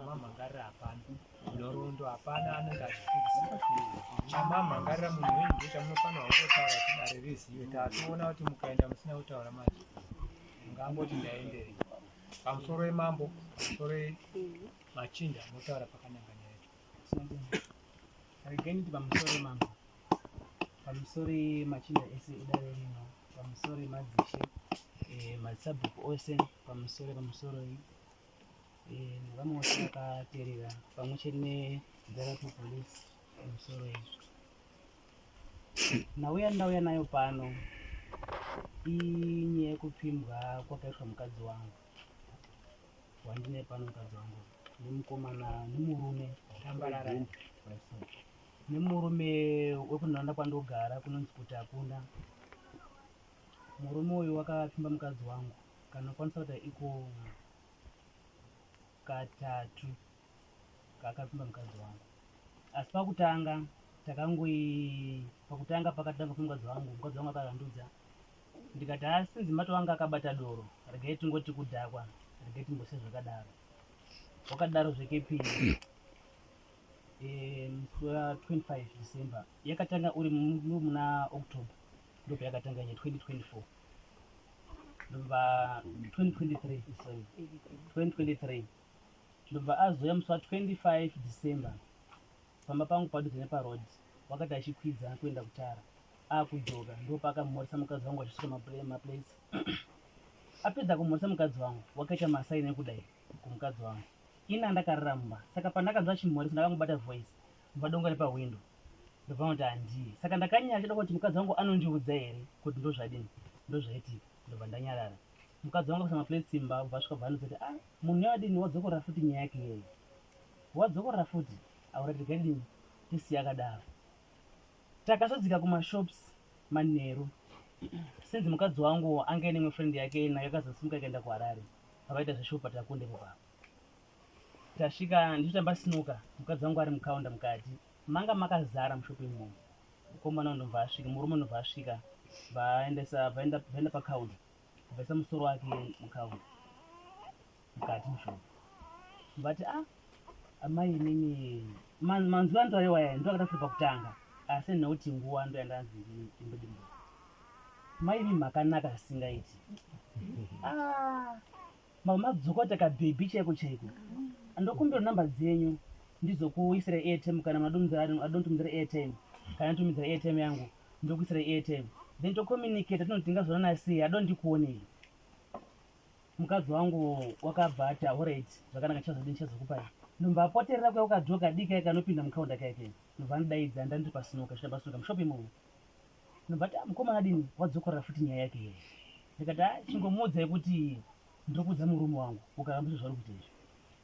Chamamhangarira hapana, nhoroondo hapana anenge achipikisa. Chamamhangarira munhu wenyu ndochamunofanirwa kungotaura kuti dare rizive. Tatoona kuti mukaenda musina kutaura manje mungangoti ndaenderei. Pamusoro yemambo, pamusoro yemachinda motaura pakananga nyaya yacho. Regai nditi pamusoro yemambo, pamusoro yemachinda ese edare rino, pamusoro yemadzishe, eh, madzisabhuku ose, pamusoro pamusoro eh, nevamwe vose vakateerera pamwe chete neZRP police pamusoro izvo. Nhau yandauya nayo pano inyaya yekupfimbwa kwakaitwa mukadzi wangu wandinaye pano mukadzi wangu nemukomana nemurume Tambarara. Nemurume wekunharaunda kwandogara kunonzi kuti hakuna murume uyu wakapfimba mukadzi wangu kana kwanisa kuita iko katatu kaakapfimba mukadzi wangu asi pakutanga takangoi pakutanga pakatanga kupfimba mukadzi wangu mukadzi wangu akarandudza ndikati asi nzimato wanga akabata doro regai tingoti kudhakwa regai timbose zvakadaro wakadaro zvekepiri eh, musi wa 25 December yakatanga uri muna October ndopayakatanga nye 2024 ndobva 2023 sorry 2023 ndobva azouya musi wa 25 December pamba pangu padhuze neparoad wakati achikwidza kuenda kutara akudzoka ndopaakamhoresa mukadzi wangu achisuka maplates apedza kumhoresa mukadzi wangu wakaita masaini ekudai kumukadzi wangu ini andakarara mumba saka pandakanzwa achimhoresa ndakangobata voice mumba dongo repahwindo ndobva kuti handiye saka ndakanyara chida kuti mukadzi wangu anondiudza here kuti ndozvadini ndozvaitika ndobva ndanyarara mukadzi wangu akuisa maplates imba ubva asvika bva anozoti ah munhu yadini wadzokorora futi nyaya yake iyeyo wadzokorora futi aurati gadini tisiye akadaro Takazodzika kumashops manheru since mukadzi wangu anga aine imwe friend yake nayo yakazosimuka ikaenda kuHarare pavaita zveshow paTakunde ipapo. Tasvika ndichitamba snooker mukadzi wangu ari mucounter mukati manga makazara mushop imomo. Mukomana ndobva asvika murume ndobva asvika vaendesa vaenda vaenda pacounter vaisa musoro wake mucounter mukati mushop vati ah amai inini manzwi andoarewa aya ndo akatafura pakutanga asi nekuti nguva ndo yandanzi ndimbodimbo mai imi makanaka zvisingaiti ah, madzokota kabhebhi chaiko chaiko ndokumbira namba dzenyu ndizokuisira airtime kana madontumidzira airtime kana ndotumidzira airtime yangu ndokuisira airtime then tocommunicate tinoti tingazonana sei adondikuonei Mukadzi wangu wakabva ati ahorait zvakanaka ndichazodii ndichazokupai. Ndobva apoterera kuya kukadhoo kadiki kaya kanopinda mukaunda kaya kaya. Ndobva andidaidza ndandiri pasnoka chitamba pasnoka mushop imomo. Ndobva ati ah mukomana adini wadzokorora futi nyaya yake here. Ndikati ah chingomuudzai kuti ndiri kuudza murume wangu ukaramba izvo zvauri kuita izvi.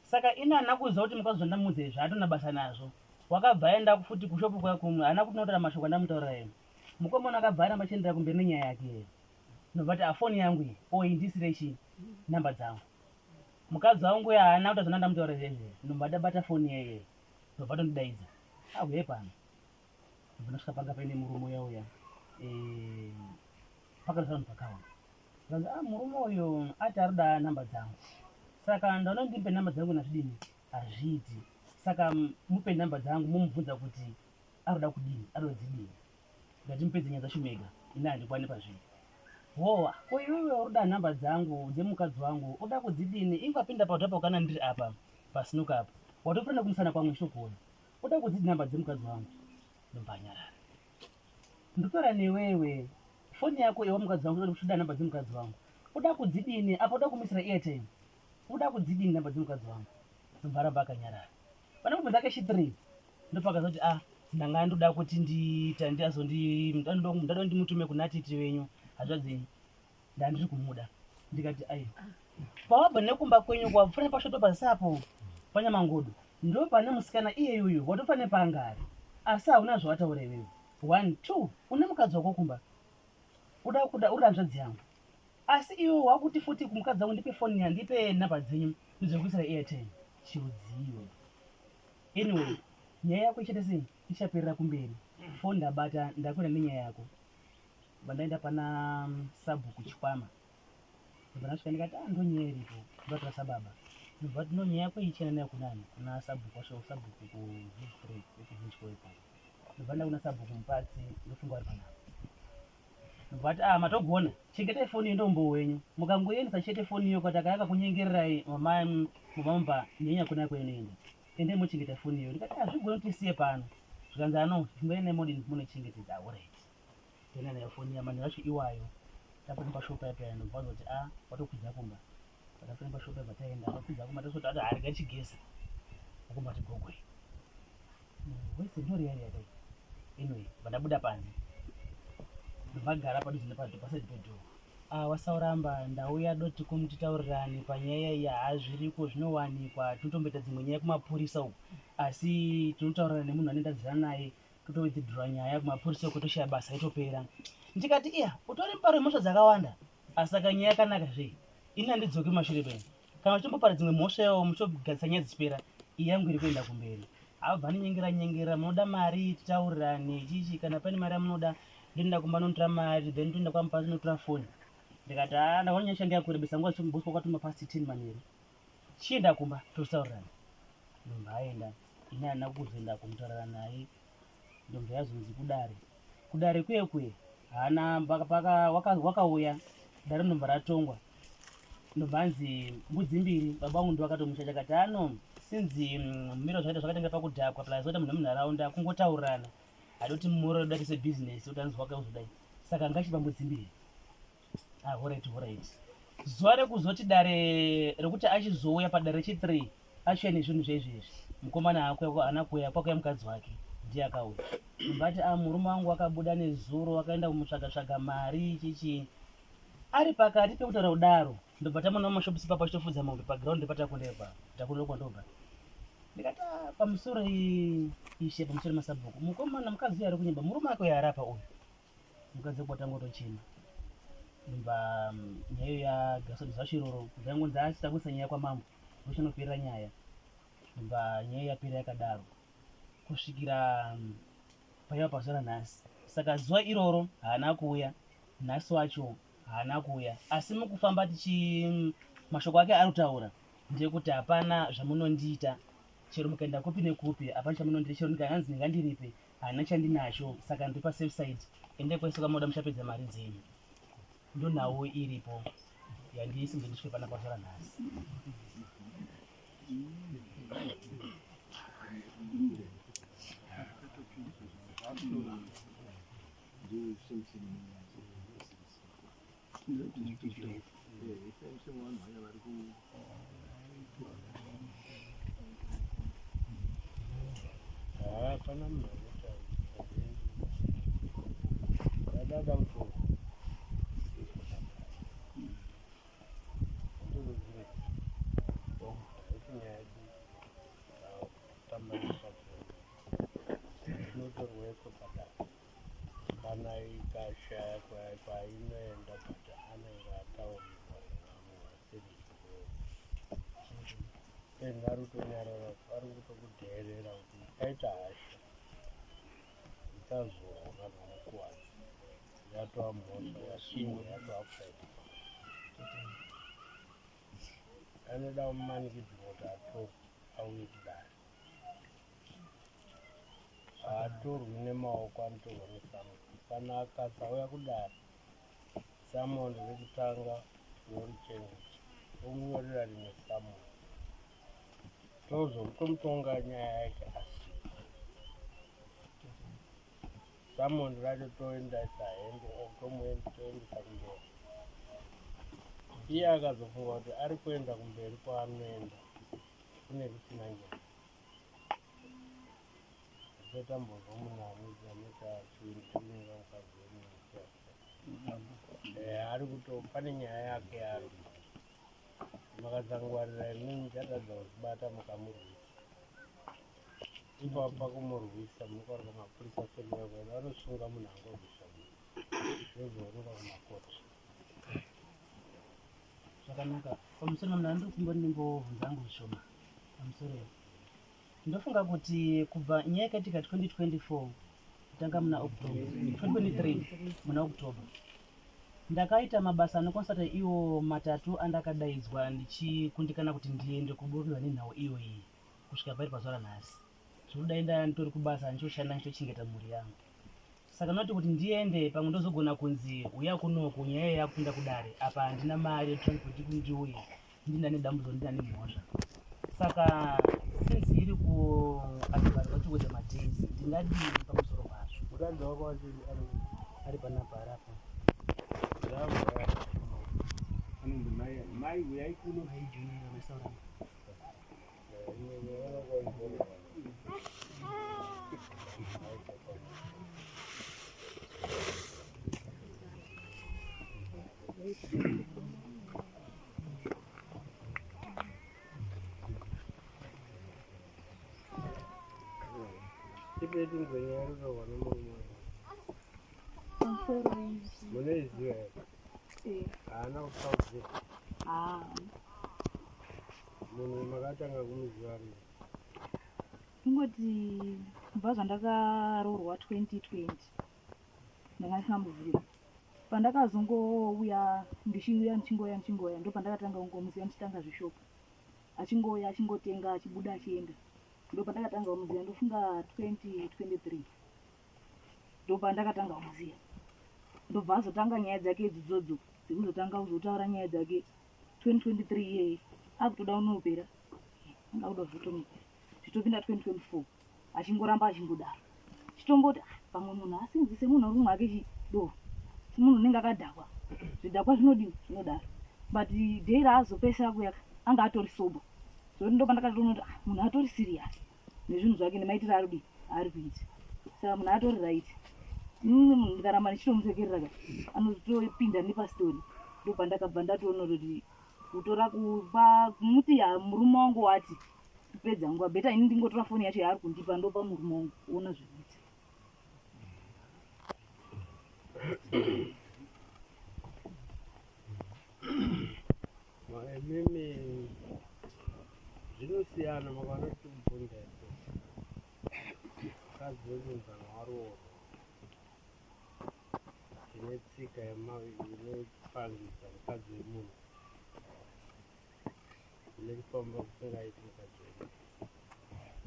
Saka ini handina kuziva kuti mukadzi zvandamuudza izvi haatona basa nazvo. Wakabva aenda futi kushop kuya kumwe haana kunotaura mashoko andamutaurira aya. Mukomana akabva aramba achienderera kumberi nenyaya yake iyoyo. Ndobva ati afoni yangu iyi oh indisire chi number dzangu. Mukadzi wangu uya haana kuti azona ndamutaura zvezve. Ndobva ndabata foni yeye. Ndobva tondidaidza. Ah uye pano. Ndobva ndasvika panga paine murume uya uya. Eh pakazara vanhu pakawanda. Zvanzi ah murume uyu ati arikuda number dzangu. Saka ndaona ndimpe number dzangu nazvidini hazviiti. Saka mupe number dzangu mumubvunza kuti arikuda kudini arikuda dzidini. Ndati mupedze nyaya dzacho mega ini handikwani pazviri. Howa ko iwewe uruda number dzangu dzemukadzi wangu uda kudzidini ingwapinda padhapo kana ndiri apa pasnook apa watofira nekumusana kwangu ndichitokuona uda kudzidi number dzemukadzi wangu ndombanyarara ndopera newewe foni yako iwa mukadzi wangu uda number dzemukadzi wangu uda kudzidini apa uda kumisira airtime uda kudzidini number dzemukadzi wangu ndobva aramba akanyarara pane kubvunza kechi 3 ndopakazoti ah ndanga ndoda kuti ndiita ndiazondi ndada ndimutume kuna titi venyu hazvadzi yenyu ndandiri kumuda ndikati ai pawabva nekumba kwenyu kwapfuura nepashoto pasapo panyamangodo ndo pane musikana iyeyuyu watofa nepangari asi hauna zvawataura iwewe one two une mukadzi wako kumba uda kuda uri hanzvadzi yangu asi iwe wakuti futi kumukadzi wangu ndipe foni ya ndipe nhamba dzenyu ndizokuisira airtime chiudziwe anyway nyaya yako ichaita sei ichaperera kumberi foni ndabata ndakuenda nenyaya yako vandaenda pana mm, sabhuku chikwama ndobva ndasvika ndikati ah ndonyaya iripo ndotora sababa Ndobva vati no nyaya yako iyi chienda nayo kunani kuna sabhuku wacho sabhuku kuvillage 3 wekuvillage kwa ikoko. Ndobva ndaenda kuna sabhuku Mupatsi ndofunga vari panapa. Ndobva vati ah matogona chengetai foni iyo ndombowo wenyu mukangoiendesa chete foni iyo kwati akayaka kunyengererai mama mamamupa nyaya kuna kwainoenda. Endai mochengeta foni iyo. Ndikati hazvigoni kuti tisiye pano. Zvikanzi ano chimboendai nayo modini monochengetedza. Alright. Taenda nayo foni iya manheru acho iwayo tapinda pashop paya paya ndobva vazoti ah watokwidza kumba. Patapinda pashop paya taenda watokwidza kumba tasoti ati harega chigeza. Akumba ti gogwe. Wese ndori yari yadai. Anyway, vandabuda panze. Ndobva padhuze nepadho paside pedoor. Ah, wasauramba ndauya doti kumutitaurirani panyaya iyi hazviriko zvinowanikwa tinotomboita dzimwe nyaya kumapurisa uku asi tinotaurirana nemunhu anenge ndadzirana naye totowithdraw nyaya kumapurisa uku toshaya basa itopera ndikati iya utori muparo wemhosva dzakawanda asi saka nyaya yakanaka zve ini handidzoki mumashure penyu kana uchimbopara dzimwe mhosva yawo muchogadzisa nyaya dzichipera iyi yangu iri kuenda kumberi abva anonyengera nyengera munoda mari titaurirane chichi kana pane mari yamunoda ndoenda kumba nonotora mari then toenda kwamupasi notora foni ndikati haa ndaona nyaya change yakurebesa nguva dzomuboswa kwatuma past 10 manheru chienda kumba totaurirana ndobva aenda ini handina kuzoenda kumutaurira naye ndobva yazonzi kudare kudare kuye kuye haana wakauya dare ndobva ratongwa ndobva anzi mbudzi mbiri baba vangu ndovakatomusha chakati ano sinzi mumiro zvaita zvakatanga pakudhakwa plus waita munhu wemunharaunda kungotaurirana hadoti mumuro roda tise business kuti anzi wakauzodai saka ngachipa mbudzi mbiri ah, horait horait zuva rekuzoti dare rekuti achizouya padare rechi3 achiuya nezvinhu zveizvezvi mukomana haana kuuya kwakuya mukadzi wake ndiye akauya mbati a murume wangu akabuda nezuro akaenda kumutsvaga tsvaga mari chichi ari pakati pekutaura kudaro ndobva tamuona mumashops ipapo achitofudza mombe paground patakunda ipapo takunda kwandobva ndikati ah, pamusoro ishe pamusoro masabhuku mukomana mukadzi uyo ari kunyemba murume ake uyo arapa uyu mukadzi wekwatangotochema ndobva nyaya iyo yagaswa zvacho iroro zvangonzi asi takuisa nyaya kwamambo ndochinoperera nyaya ndobva nyaya yapera yakadaro kusvikira paiva pazuva ranhasi saka zuva iroro haana kuuya nhasi wacho haana kuuya asi mukufamba tichi mashoko ake ari kutaura ndeyekuti hapana zvamunondiita chero mukaenda kupi nekupi hapana chamunondiita chero ndikanzi ndingandiripe haana chandinacho saka ndiri pasafe side ende kwese kwamunoda muchapedza mari dzenyu ndonhau iripo yandiisinze ndisvike pana pazuva ranhasi. Hapana munhu anotaura. Dada mukuru. Inotorweko padare kana ikashaya kwainoenda but anenge ataurirwa nevamwe vasiri then vari kutonyarara vari kutokudheerera kuti ukaita hasha uchazoona nomukuwadza yatova mhosva yasungwa yatova kusaidi anoda kumanikidzirwa kuti atorwe auye kudare haatorwi nemaoko anotorwa nesummon kana akasauya kudare summon rekutanga tinorichengeta tomunyorera rimwe summon tozotomutonga nyaya yake asi summon racho toendesa hendo tomuendesa kumberi iye akazofunga kuti ari kuenda kumberi kwaanoenda kune kusina nyaya tisatambozwa munhu anoita chiwindichiwinga mukadzi wemunhu ari kuto pane nyaya yake yaari makasangwarira imimi muchatadza kuzvibata mukamurwisa ipapo pakumurwisa munokaruka mapurisa sekuyakuenda vanosunga munhu angorwisa munhu zvozooneka kumakoti zvakanaka pamusoro mamuna andiri kumbori ndimbobvunza hangu zvishoma pamusoro iyo ndofunga kuti kubva nyaya yakaitika 2024 kutanga muna October 2023 muna October. Ndakaita mabasa anokwanisa kuita iwo matatu andakadaidzwa ndichikundikana kuti ndiende kuburikidza nenhau iyoyi kusvika pairi pazuva ranhasi. Zvekuti dai ndanga nditori kubasa ndichitoshanda ndichitochengeta mhuri yangu. Saka not kuti ndiende pamwe ndozogona kunzi huya kunoku nyaya iyi yakupinda kudare apa handina mari yetransport yekuti ndiuye ndini ndane dambudziko ndini ndane mhosva. Saka since iri kuadvanza towards madays ndingadii pamusoro pazvo? Mukadzi wako wacho ari ari panapa ari apa. Anonzi mai mai uyai kuno. Mai Junior mai Sauramba. Munoiziva here? Haana kupauzira. Munhu makatanga kumuziva rini? Kungoti kubva zvandakaroorwa 2020 ndanga ndisingamuzivi. Pandakazongouya ndichiuya ndichingouya ndichingouya ndopandakatanga kungomuziva ndichitanga zveshop. Achingouya achingotenga achibuda achienda. Ndopandakatanga kumuziva ndofunga 2023. Ndopandakatanga kumuziva. Ndobva azotanga nyaya dzake idzodzodzo dzekuzotanga kuzotaura nyaya dzake 2023 iyeye akutoda kunopera anga kuda kuzotonopera zvitopinda 2024 achingoramba achingodaro chitongoti ah, pamwe munhu asinzi semunhu ari kumwa hake chidoro semunhu unenge akadhakwa zvidhakwa zvinodini zvinodaro but day raazopesera kuyaka anga atori sober zvekuti ndopandakatoona kuti ah, munhu atori serious nezvinhu zvake nemaitiro aari kudii aari kuita saka munhu atori right inini munhu ndikaramba ndichitomusekerera ka anozotopinda nepastori ndopandakabva ndatoona kuti kutora kupa kumuti murume wangu wati kupedza nguva beta ini ndingotora foni yacho yaari kundipa ndopa murume wangu ona zvekuita Imimi zvinosiyana makaona kuti kubvunza here mukadzi wemunzana waroorwa tine tsika inopangidza mukadzi wemunhu nekufamba kusingaiti mukadzi wemunhu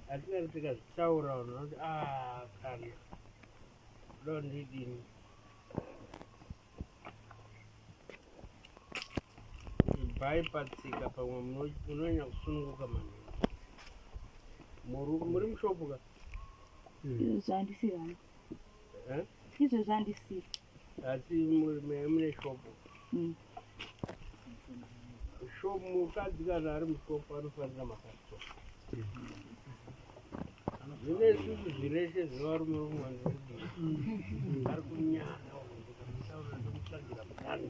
atingati tikazvitaura vanhu vanoti a ah, kana kuda ndidini Ibvai patsika pamwe munonyanya kusununguka maningi. Muri mushopu ka? Izvozvo handisiri hangu. Eh? Izvozvo handisiri. Asi mune shopu. Mm. Shopu mukadzi kana ari mushopu anofanira makasitoma. Zvine isusu zvireshe zvevarume vomwana ari kunyara ndikamutsvagira mukana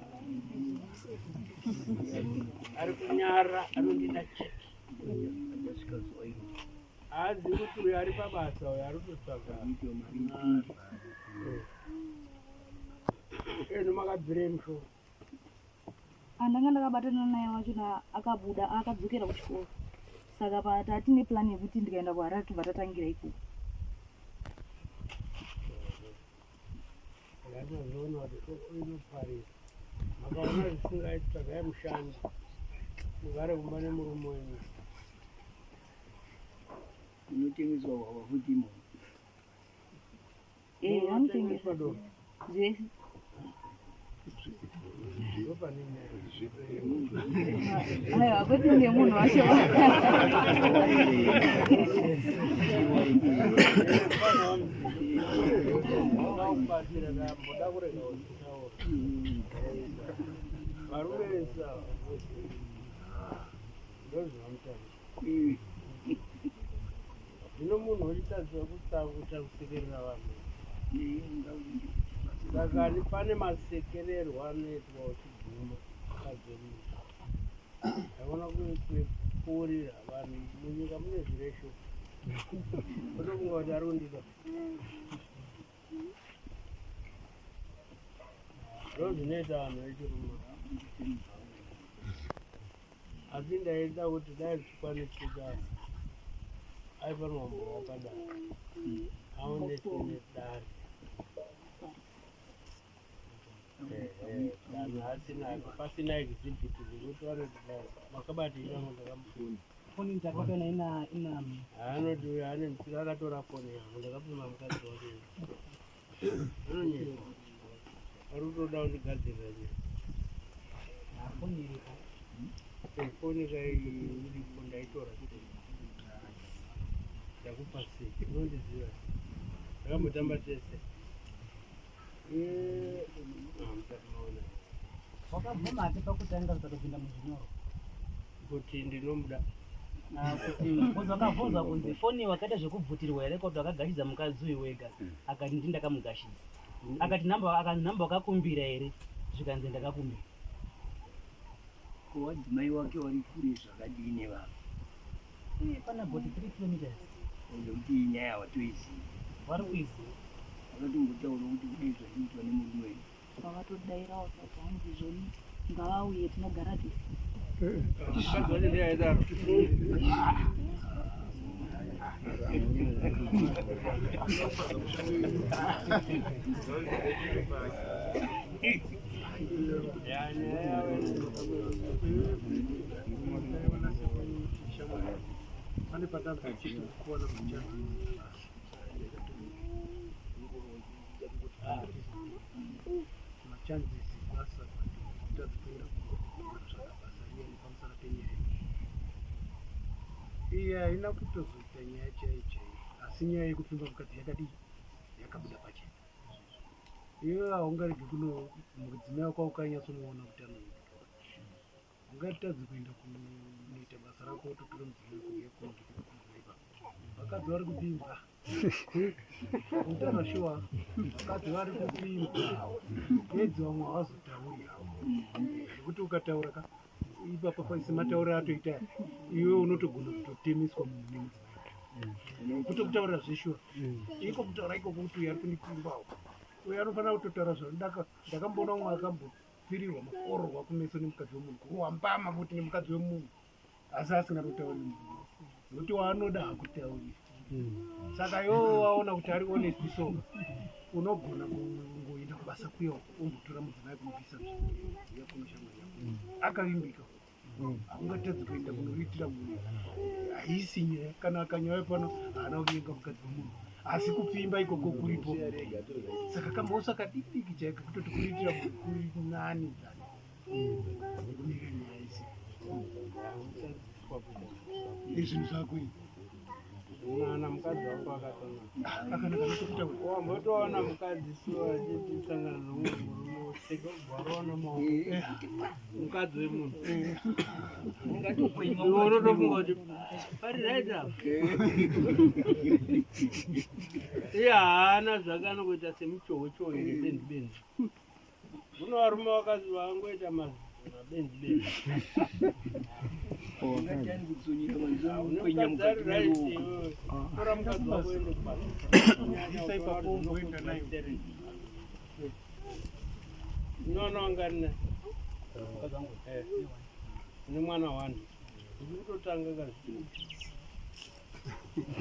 ari kunyara anondida chete haazivi kuti uyo ari pabasa uyo ari kutotsvaga eno makabvirei mushopu Andanga ndakabatana naye wacho na akabuda akadzokera kuchikoro saka pa tatine plan yekuti ndikaenda kuHarare tobva tatangira ikoko. Ndatozoona kuti inoparira. Makaona zvisingaiti tsvagai mushandi mugare kumba nemurume wenyu. Unotengeswa hwahwa futi imomo. Eh, anotengesa zvese. Aiwa, kwete nemunhu wacho. Varume vese ava ndozvavanotaura. Zvino munhu wochitadza kutsanguta kusekerera vanhu. Saka pane masekererwo anoitwa uchiguma mukadzi wemunhu. Ndaona kupfuurira vanhu munyika mune zviresho. Otofunga kuti ari kundida. Ndozvinoita vanhu vechirume. Asi ndaida kuti dai zvichikwanisika aifanirwa kumbouya padare aoneswe nedare. Kana asina pasina exhibit zvekuti vanoti makabati yangu ndakamufuna. Foni ndakatoona ina ina Anoti uyo ane musika akatora foni yangu ndakapima mukadzi wake. Anonyepa. Ari kutoda kundigadzirira nyaya. Foni iripo. Foni kai iripo ndaitora. Ndakupa sei? Unondiziva. Takambotamba tese. Ah, musati maona. Wakabvuma ati pakutanga kutopinda muzvinyoro Kuti ndinomuda. Ah, kuti because wakabvunzwa kunzi foni wakaita zvekubvutirwa here kuti wakagashidza mukadzi uyu wega, akati ndi ndakamugashidza, akati namba, akanzi namba wakakumbira here, zvikanzi ndakakumbira. Ko wadzimai wake wari kure zvakadii nevanhu? Pana about 3 kilometers. Nekuti iyi nyaya hawatoizivi. Vari kuiziva. Vakatombotaura kuti kudai zvazviitwa nemurume wenyu. Vakatodairawo vakati hanzi zvoni ngavauye tinogara tese. Mukadzi wacho ndiye aidaro. Ya, nyaya yavo. Pane patanzwa kuwana machances basa kutadza kuenda kunotsvaga basa riya nepamusana penyaya iyi. Haina kutozoita nyaya chaiyo chaiyo, asi nyaya yekupfimba mukadzi yakadii, yakabuda pachena. Iwe haungaregi kuno mudzimai wako ukanyatsomuona kuti anoitora, ungatadzi kuenda kunoita basa rako wototora mudzimai wako uya kunoita ipapo. Vakadzi vari kupfimbwa, kutaura shuwa, vakadzi vari kupfimbwa bedzi, vamwe havazotauri havo nekuti ukataura ka ipapa sematauriro atoita iwe unotogona kutotemeswa munhu nemudzimai, kutokutaurira zveshuwa iko kutaura ikoko kuti uyu ari kundipfimbawo, uyu anofanira kutotaura zvaanodaka. Ndakamboona umwe akambopfirirwa makororwa kumeso nemukadzi wemunhu, kurohwa mbama futi nemukadzi wemunhu, asi asingatotauri munhu nokuti waanoda hakutauri. Saka iwowo waona kuti ari honest, so unogona kungoenda kubasa kuya wombotora mudzimai kumubvisa uya kuno shamwari yako akavimbika. Haungatadzi kuenda kunoriitira munhu, haisi nyaya. Kana akanyaya pano haana kunyenga mukadzi wemunhu, asi kupfimba ikoko kuripo. Saka kamhosva kadiki chaiko kutoti kuriitira munhu kuri nani than kumira nyaya isi nezvinhu zvako izvi. Unoona mukadzi wako akatonaka. Akanaka notokutaura. Wambotoona mukadzi suwa achisangana nomumwe murume, woseka ubva maoko mukadzi wemunhu. Iwe unotofunga kuti pari right apa, iye haana zvake, anongoita semuchowechowe nebenzi benzi. Kuno varume vakazi vangoita mabenzi benzi. Ungati ari kutsonyera mazuva Une kwenya mukadzi ari mukati right, meruoko. iwewe tora mukadzi wako uende kubasa. Isa ipapo umboenda nayo. Unoona wangani? Mukadzi wangu. Une mwana one, ndiri kutotanga kazvi,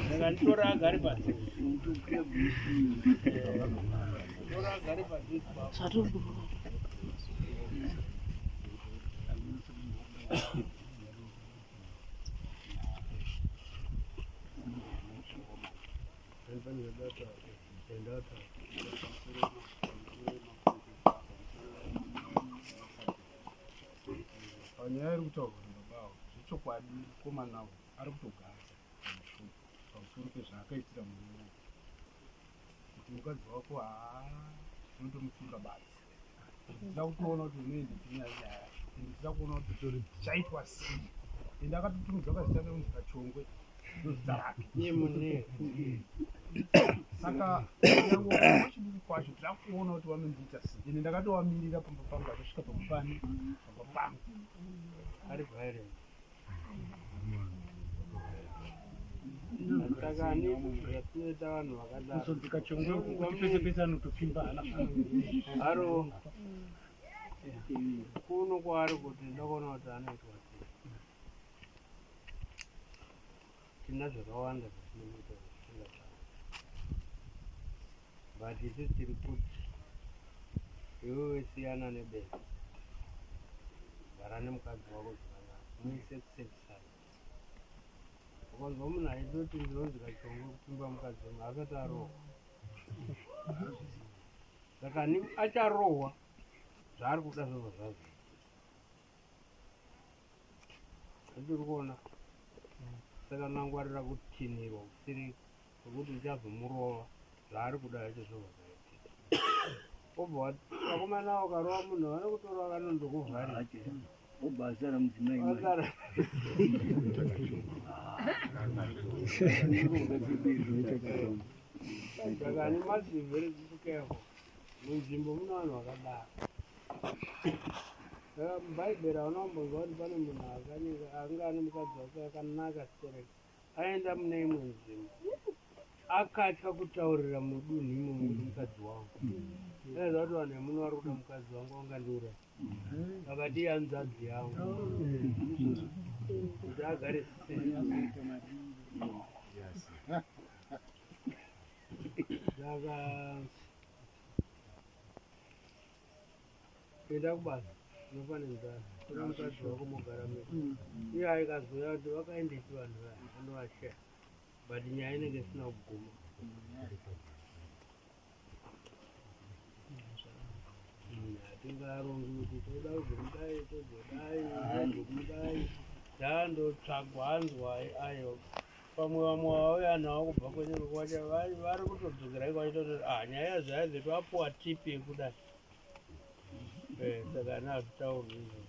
saka nditora agare padhuze. Unotokwira bhisi. Tora agare padhuze pako. Zvatobhuruka. Panyaya iri kutaurwa nababa, zvechokwadi mukomana uyu ari kutogadza pamusoro pezvaakaitira murume uyu, kuti mukadzi wako haa unotomupfimba badzi. Ndida kutoona kuti unoenda kunyaya nyaya, ende ndida kuona kuti chaitwa sei, ende akatotumidza kazita kekunzi Kachongwe, ndozita rake. Iye munhu. Saka nyange wechidiki kwacho tida kuona kuti vanondiita sei, ende ndakatovamirira pamba pangu, achisvika pamba pani, pamba pangu. Ari violent, saka ani zvatinoita vanhu vakadaro? Kuzonzi Kachongwe kuti pese pese anotopfimba, haana. Aro kuno kwaari kuti ndakuona kuti anoitwa sei. Tina zvakawanda zvatinoita zvatingataura, but isusu tiri kuti Iwewe siyana nebenzi. Gara nemukadzi wako zvakanaka. Muise kusafe side. Ukanzwa munhu achitoti ndinonzi kachongo kupfimba mukadzi wangu asati arohwa. Saka acharohwa zvaari kuda zvobva zvazo. Andiri kuona. Saka nangwarira kutinhirwa kusiri kwekuti uchazomurova zvaari kuda zvacho zvobva zvaitika. Obva vakomana ukarova munhu vanokutora vakanondokuvharira. Obva asara mudzimai mai. Asara. Saka ane must be very careful. Munzvimbo mune vanhu vakadaro. Saka muBhaibheri hauna kumbonzwa kuti pane munhu akanyika anga ane mukadzi wake akanaka stereki aenda mune imwe nzvimbo akatya kutaurira mudunhu imomo kuti mukadzi wangu. Aiziva kuti vanhu vemuno vari kuda mukadzi wangu vangandiuraya. Vakati ihanzvadzi yangu kuti agare sei. Saka enda kubasa unofa nenzara tora mukadzi wako mogara mese iye aikazouya kuti vakaendepi vanhu vaya anovashaya but nyaya inenge isina kuguma hatingarongi kuti toda kuzomudai tozodai tozomudai ndandotsvagwa anzwa ayo pamwe vamwe vauya nawo kubva kwenyika kwacho vari kutodzokera iko vachitoti ah nyaya zvayaze twapuwa tipi yekudai eh, saka ana hazvitaurwi izvo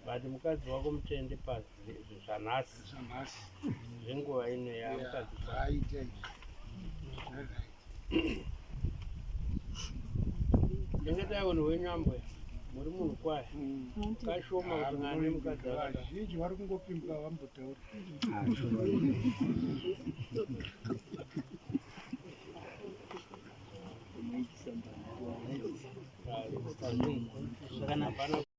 but mukadzi wako mutende pazvanhasi Zvanhasi. zvenguva ino yamukadzi Zvaita izvi. Alright. chengetai unhu hwenyu ambuya muri munhu kwaye kashoma kuti ngane mukadzi akadai Vazhinji vari kungopimba vambotauri. Zvakanaka.